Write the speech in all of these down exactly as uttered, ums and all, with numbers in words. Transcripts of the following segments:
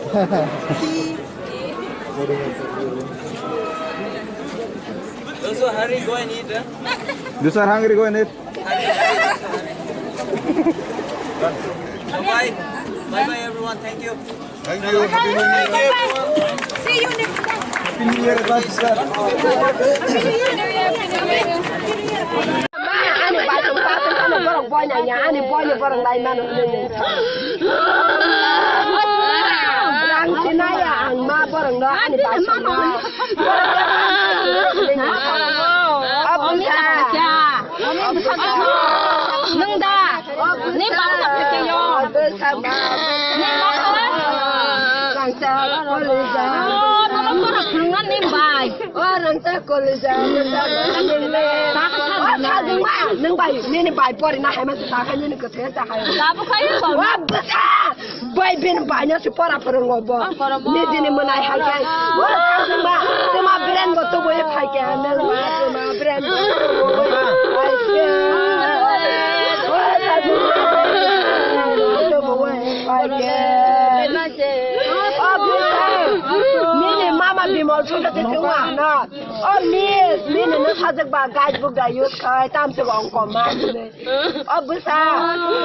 Those who are hungry, go and eat, huh? Those who are hungry, go and eat. Bye-bye. Bye-bye, everyone. Thank you. Thank you. Happy New Year. Thank you, everyone. See you next time. Happy New Year, advance, sir. Ani bachung bachung ano borok boina ya, ani boina borok lai mano. Rang sinaya ang ma borok no ani bachung no. Abu sa. Nung da. Ni bang sa pete yo. Ni bang sa. Rang sa kolija. Oh, no, no, no, no, ni bai. Oh, rang sa kolija. Oh, sa jengma. Nung bai, nini bai pori na hai ma sa khai nini kothe sa khai. Da bu khai ko. Wa bata. Bai ben bai na su pora pora ngo bo. Ni dini manai hai kai. Wa sa jengma. Tuma brand bo to bo hai kai. Nung ma tuma brand bo to bo hai kai. Wa sa jengma. To bo hai kai. Nini mama bimol chhota te tengwa na. Oh miss, nini no sajak ba guide book da use khai tam se ong kom ma nini. Oh busa,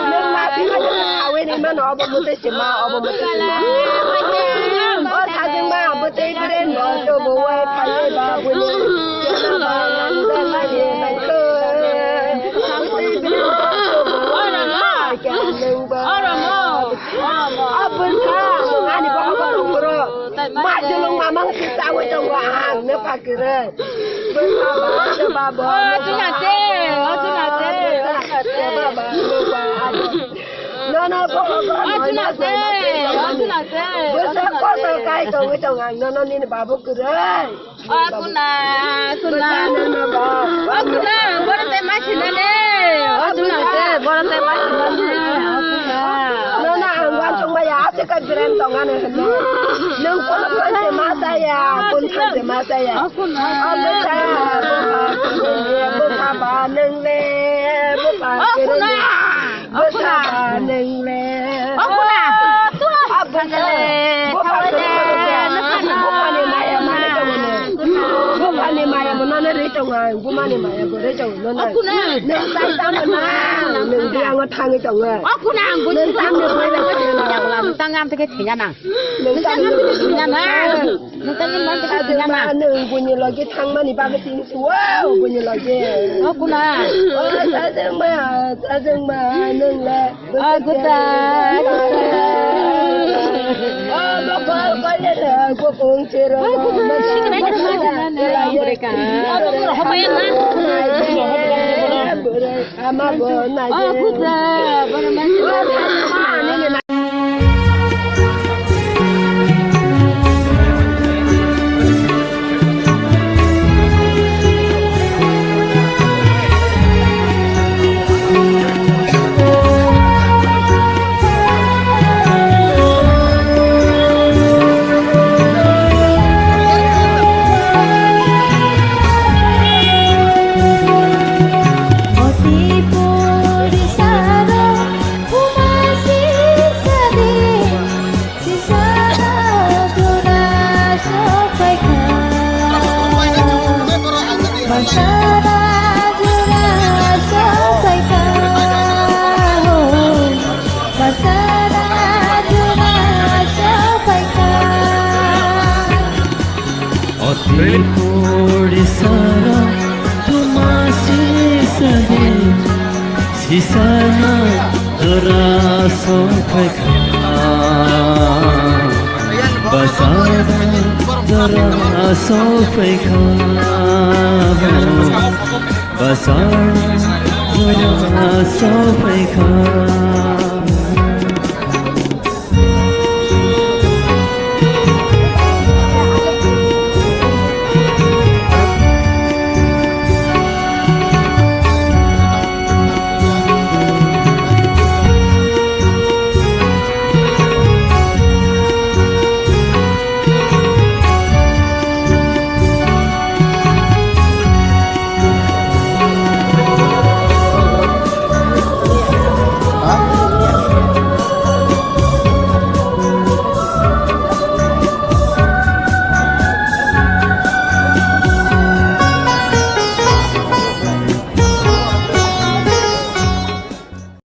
nung ma bima de awe ni mano obo mute sima, obo mute sima. Oh sajak ma mute beren no to bo wai phai ba buni. Oro mo. Oro mo. Abun kha, ani bohok bohok bro. Majulung mamang sisa wai tongo ang ne pakire. Baba, baba. Oh, tunate, oh, tunate. Baba, baba. No, no, bohok bohok. Oh, tunate, oh, tunate. Bwsa kotor kai tongwi tongo ang, no, no, nini babu kwrwi. O kuna, kuna. O kuna, boro tai ma sina ne. O kuna te, boro tai ma sina ne. O kuna. No, no, ang wan song ba ya, ase ka brand tong ane. Nung kono kono se ma sa ya, kun sa se ma sa ya. O kuna. O kuna. Bo ka ba nung le, bo ka. O kuna. Bwsa ba nung le. O kuna. Abun le. Bupha le. Bupha ni maya mane tongo ne. Bupha ni maya mo nane re tongo ang. Buma ni maya bo re tongo nane. O kuna. Nung sai tamo na. Nung biyango thangwi tongo. O kuna ang bui. Nung tamo na. Tang am te ke thinya nang. Nung tamo na. Thinya nang. Nung tamo na. Nung buini logi thangmani bagwi tin suo buini logi. O kuna. O sajengma, sajengma, nung le. O guta, guta. O bokol kole le, bokong chero. O guta, sikna de ma na ne. Ama bo na. O guta, bana ma. Sisana jora sophaikha. Basana jora sophaikha. Basana jora sophaikha. Oti puri sara tumasi sade. Sisana jora sophaikha. Basana jora sophaikha. Basana jora sophaikha.